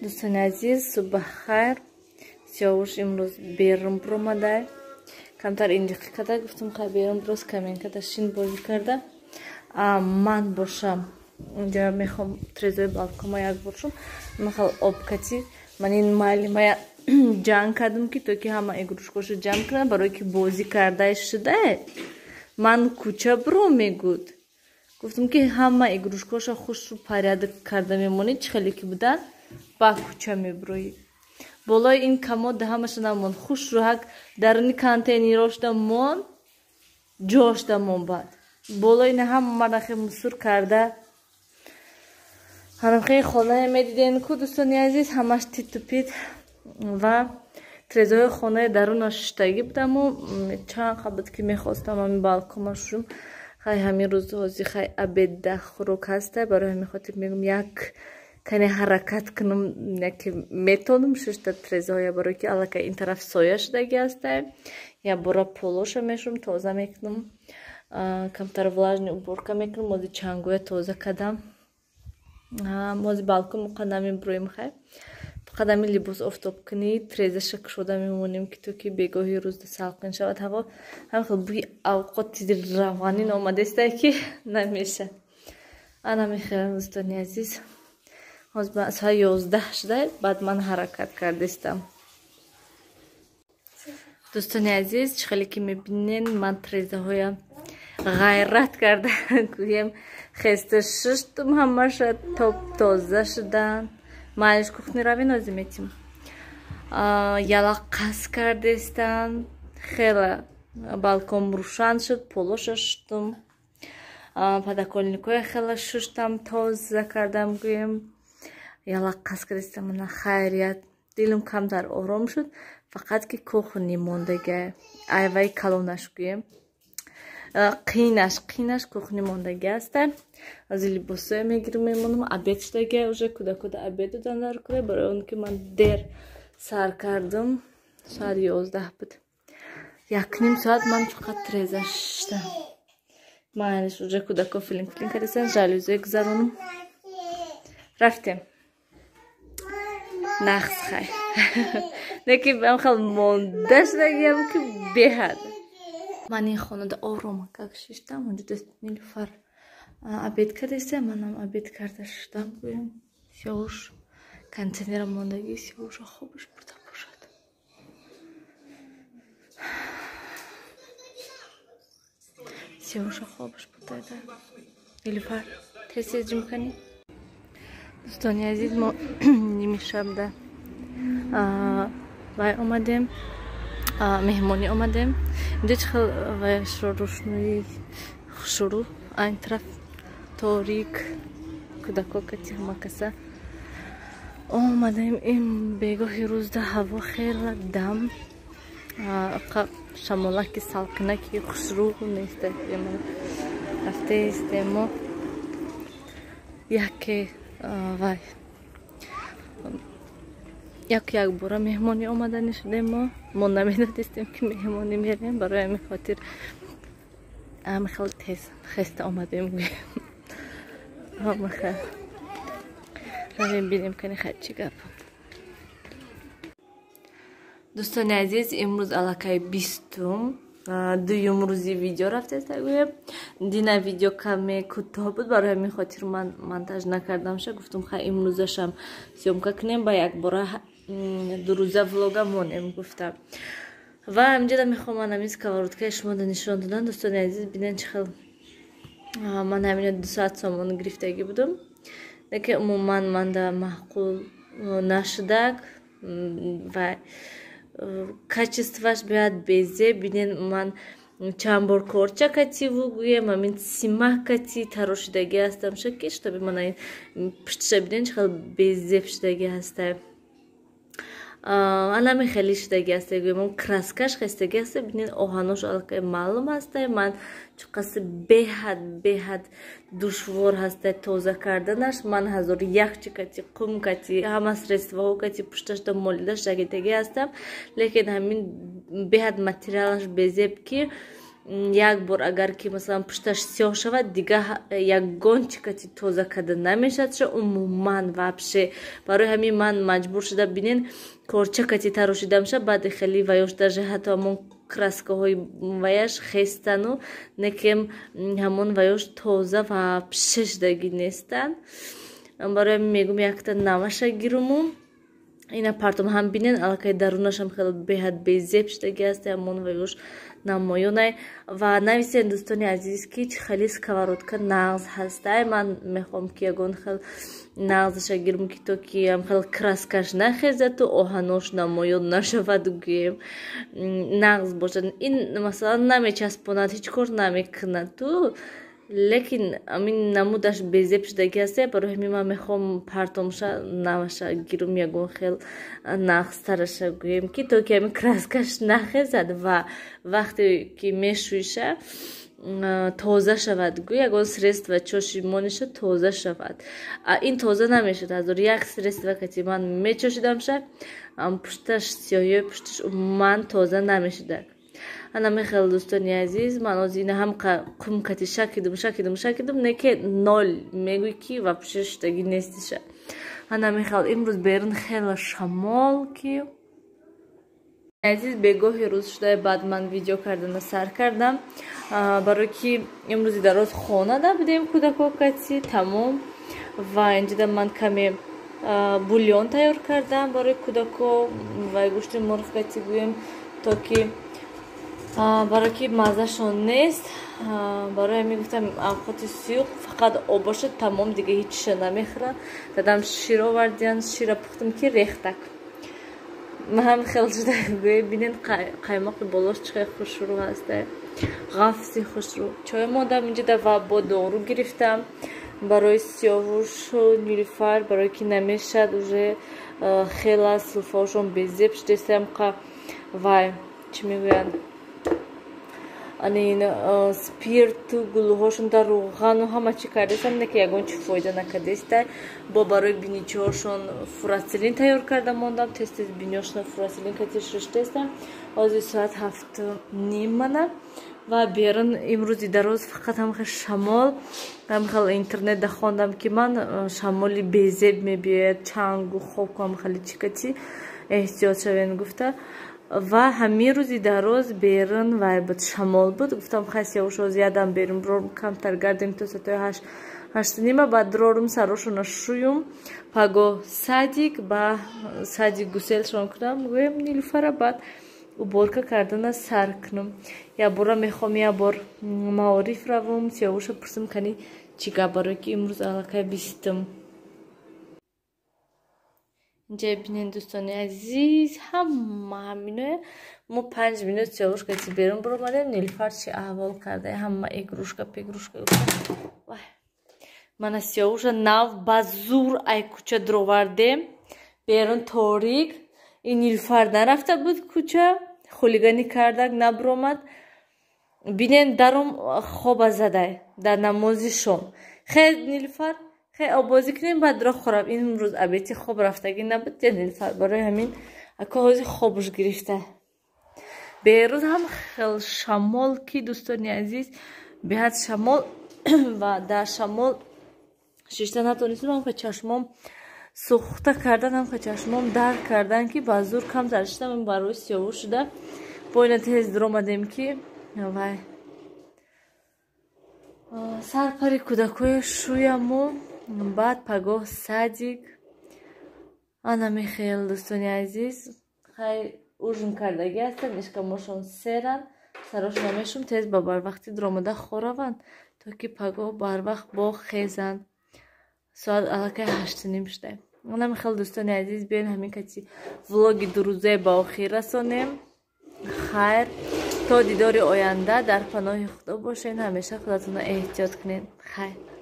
Дӯстони азиз, субҳ хайр. Сиёвуш имрӯз берун буромадай. Камтар индиқӣ карда, гуфтам, хай, берун бироз каменкада шин, бозӣ карда. Ман бошам, инҷа мехоҳам трезои балкома як бор шум. Мехал обкати ман ин майли мая ҷанг кардам, ки то ки ҳама игрушкаошо ҷамъ кунад, барое ки бозӣ кардай шудае. Ман кӯча биро мегуд. Гуфтам, ки ҳама игрушкаошо хушру порядок карда мемонӣ, чӣ хеле ки будан, ба кӯча мебироӣ. Болои ин комода ҳамаша намон, хушру ҳак даруни контейнерошда мон, ҷошда мон. Баъд болои ина ҳама рахе мусур карда. Ҳамхе хонае медиден ку, дӯстони азиз, ҳамаш титу пит ва трезои хонаи даруна шуштагӣ будаму чанд қа буд, ки мехостам ҳамин балкома шушум. Хай, ҳамин рӯз ҳози, хай, обедда хӯрок ҳаста, барои ҳамин хотир мегум, як кане ҳаракат кунам, яке метонам шушта трезоҳоя, барое ки аллакай ин тараф соя шудагӣ ҳаста. Як бора полоша мешум, тоза мекунам, камтар влажный уборка мекунам. Мози чангоя тоза кардам, мози балкон муқа намебироем. Хай, фақат ҳамин либос офтобкунӣ, трезаша кушода мемонем, ки то ки бегоҳи рӯз салқин шавад ҳаво. Ҳам хел бӯи авқоти равғанин омадеста, ки намеша. Ана мехелам, дӯстони азиз. Ҳозир соат 11 шуда, баъд ман ҳаракат кардистам. Дӯстони азиз, чӣ хеле ки мебинен, ман трезаҳоя ғайрат карда, гӯем, хеста шуштум, ҳамаша топ тоза шуданд. Майлиш, кухни равин, озӣ метим. Ялаққас кардестам, хела балкон рӯшан шуд, полоша шуштум, подоконникҳоя хела шуштам, тоза кардам, гӯем, ялаққас кардестам. Ана, хайрият, дилам камтар ором шуд. Фақат ки кухни мондага, айваи калонаш, гӯем, қинаш кухни мондагӣ аста. Аз либосое мегирам, мемонам. Обед шудага, уже кӯдакода обед додан дар кӯра, барои он ки ман дер сар кардам, соат 11 буд, 1,5 соат ман фақат треза шиштам. Майлиш, уже кӯдако филин филин кардастан, жалюзе гузаронам. Рафтем, нақс. Хай, леки хел монда шудагиам, ки беҳад. Ман ин хонада орома как шиштам. Онҷо Нилуфар обед кардеста, манам обед карда шудам, гӯем. Сиёвуш контейнера мондагӣ, Сиёвуша хобаш бурда бошад. Сиёвуша хобаш бурда. Нилуфар, тез тез ҷим кани. Дӯстони азиз, мо ними шабда вай омадем, меҳмонӣ омадем. Инҷо чӣ хел вайшро рӯшноӣ хушрӯ, айн тараф торик. Кӯдако кати ҳама каса омадем. Ин бегоҳи рӯзда ҳаво хела дам, шамолаки салқинаки хушрӯ неста. Рафтаистем мо яке вай, як якбора меҳмонӣ омаданӣ шудем. Мо намедонистем, ки меҳмонӣ мерем, барои ҳамин хотир ҳами хел тез хеста омадем, гӯем. Равем, бинем, кани хай, чӣ гап. Дӯстони азиз, имрӯз аллакай 20-ум, дуюм рӯзи видео рафтеста, гӯем. Дина видео каме кӯтоҳ буд, барои ҳамин хотир ман монтаж накардамша. Гуфтум, хай, имрӯзашам съёмка кунем, ба якбора дурӯза влога монем, гуфтам. Ва ҳаминҷода мехоҳам ман ҳамин сковородкаи шумода нишон додан. Дӯстони азиз, бинед, чӣ хел. Ман ҳамина 200 сомон гирифтагӣ будум, лекин умуман манда маъқул нашудак ва качествоаш бояд безеб. Бинен, ман чанд бор корча кативу, гӯем, ҳамин симак кати тарошидагӣ ҳастам шаки, чтобы мана пуштиша бинен, чӣ хел безеб шудагӣ ҳаста. Анами хеле шудагӣ ҳаста, гӯем, краскаш хестагӣ ҳаста. Бинен, оҳанош аллакай маълум ҳаста. Ман чуқаси беҳад беҳад душвор ҳаста тоза карданаш. Ман ҳазору як чи кати, қум кати, ҳама средствоҳо кати пушташда молида шагитагӣ ҳастам, лекин ҳамин беҳад материалаш безеб, ки Як бор агар ки масалан пушташ сиёҳ шавад, дига ягон чикати тоза карда намешавад ша умуман, вообще. Барои ҳамин ман маҷбур шуда, бинен, корча кати тарошидам ша. Баъди хеле ваёш даже ҳатто ҳамон краскаҳои ваяш хестану некем ҳамон ваёш тоза вообще шудагӣ нестанд. Барои ҳамин мегум, якта наваша гируму ина партом. Ҳам бинен, аллакай дарунашам хеле беҳад безеб шудагӣ аст, ҳамон ваёш намоёнай. Ва нависен, дӯстони азиз, ки чӣ хели сковородка нағз ҳастай. Ман мехоҳам, ки ягон хел нағзаша гирм, ки то ки хел краскаш нахезаду оҳанош намоён нашавад, гӯем, нағз бошад. Ин масалан намечаспонад, ҳеҷ кор намекунад ту, лекин амин намудаш безеб шудагӣ аст. Барои ҳамин ман мехоҳам партомша, наваша гирум, ягон хел нағзтараша, гӯем, ки то ки ҳамин краскаш нахезад ва вақте ки мешӯиша, тоза шавад. Гӯ, ягон средства чоши мониша, тоза шавад. Ин тоза намешуд. Ҳазор як средства кати ман мечошидамша, пушташ, сиёҳиёи пушташ умуман тоза намешудак. Ана мехел, дӯстони азиз, ман ози ина ҳам қум кати шакидум, шакидум, шакидум, не ки ноль мегӯй, ки вообще шудагӣ нестиша. Ана мехел, имрӯз берун хела шамол, ки азиз, бегоҳи рӯз шуда, баъд ман видео кардана сар кардам, барое ки имрӯзи дароз хона набудем кӯдако кати тамом. Ва инҷода ман каме бульон тайёр кардам барои кӯдако ва гӯшти мурғ кати, гӯем, то ки барое ки маззашон нест. Барои ҳамин гуфтам, авқоти сӯюқ фақат об бошад, тамом, дига ҳечиша намехӯрам. Дадам шир овардиян, шира пухтам, ки рехтак ҳам хел шуда. Гӯе, бинен, қаймоқи болош чӣ хел хушрӯ ҳаста, ғафси хушрӯ. Чой мондам инҷода ва бо дору гирифтам барои Сиёвушу Нилуфар, барое ки намешад уже, хела сулфаошон безеб шудестам. Вай, чӣ мегӯянд, анин спирту гулӯҳошон дар рӯғану ҳама чӣ кардастам, не ки ягон чӣ фоида накардеста. Бо барои биничиҳошон фурацилин тайёр карда мондам, тез тез биниҳошона фурацилин кати шуштестам. Ҳозир соат 7:30 мана. Ва берун имрӯзи дароз фақат ҳамхел шамол, ҳамхел интернетда хондам, ки ман шамоли безеб мебиёяд, чангу хоку ҳамхели чикати эҳтиёт шавен гуфта. Ва ҳамин рӯзи дароз берун вай буд, шамол буд. Гуфтам, хай, Сиёвуш озиядам берун бирорум, камтар гардем то соатҳои 8, 8:30, баъд дурорум, сарошона шӯюм, пагоҳ садик, ба садик гуселшон кунам, гӯем, Нилуфара, баъд уборка кардана сар кунам. Якбора мехоҳам як бор маориф равум, Сиёвуша пурсам, кани чӣ гап, барое ки имрӯз аллакай 20-ум. Инҷа бинен, дӯстони азиз, ҳама ҳаминое. Мо 5 минут Сиёвуш кати берун биромадем, Нилуфар чӣ аҳвол карда, ҳама игрушка пигрушка. Мана Сиёвуша нав ба зур ай кӯча дуровардем, берун торик. Ин Нилуфар нарафта буд кӯча, хулиганӣ кардак, набиромад. Бинен, даром хоба задай дар намози шом. Хе, Нилуфар, хе, обозӣ кунем, баъд ро хӯрам. Имрӯз обеди хоб рафтагӣ набуд я Нилуфар, барои ҳамин ака ҳозир хобуш гирифта. Берун ҳам хел шамол, ки дӯстони азиз, беҳад шамол. Ва дар шамол шишта натонистам, ҳамха чашмом сӯхта кардан, ҳамха чашмом дард кардан, ки ба зур камтар шиштам. Барои Сиёвуш шуда бо ина тез дуромадем, ки вай сарпари кӯдакҳои шӯяму баъд пагоҳ садик. Ана мехел, дӯстони азиз, хай, ужин кардагӣ ҳастанд, ишкамошон серанд, сарошона мешум, тез ба барвақти дуромада хораванд, то ки пагоҳ барвақт бо хезанд. Соат аллакай 8:30 шуда. Ана мехел, дӯстони азиз, биён, ҳамин кати влоги дурӯзае ба охир расонем. Хайр, то дидори оянда, дар паноҳи Худо бошед, ҳамеша худатонро эҳтиёт кунед. Хайр.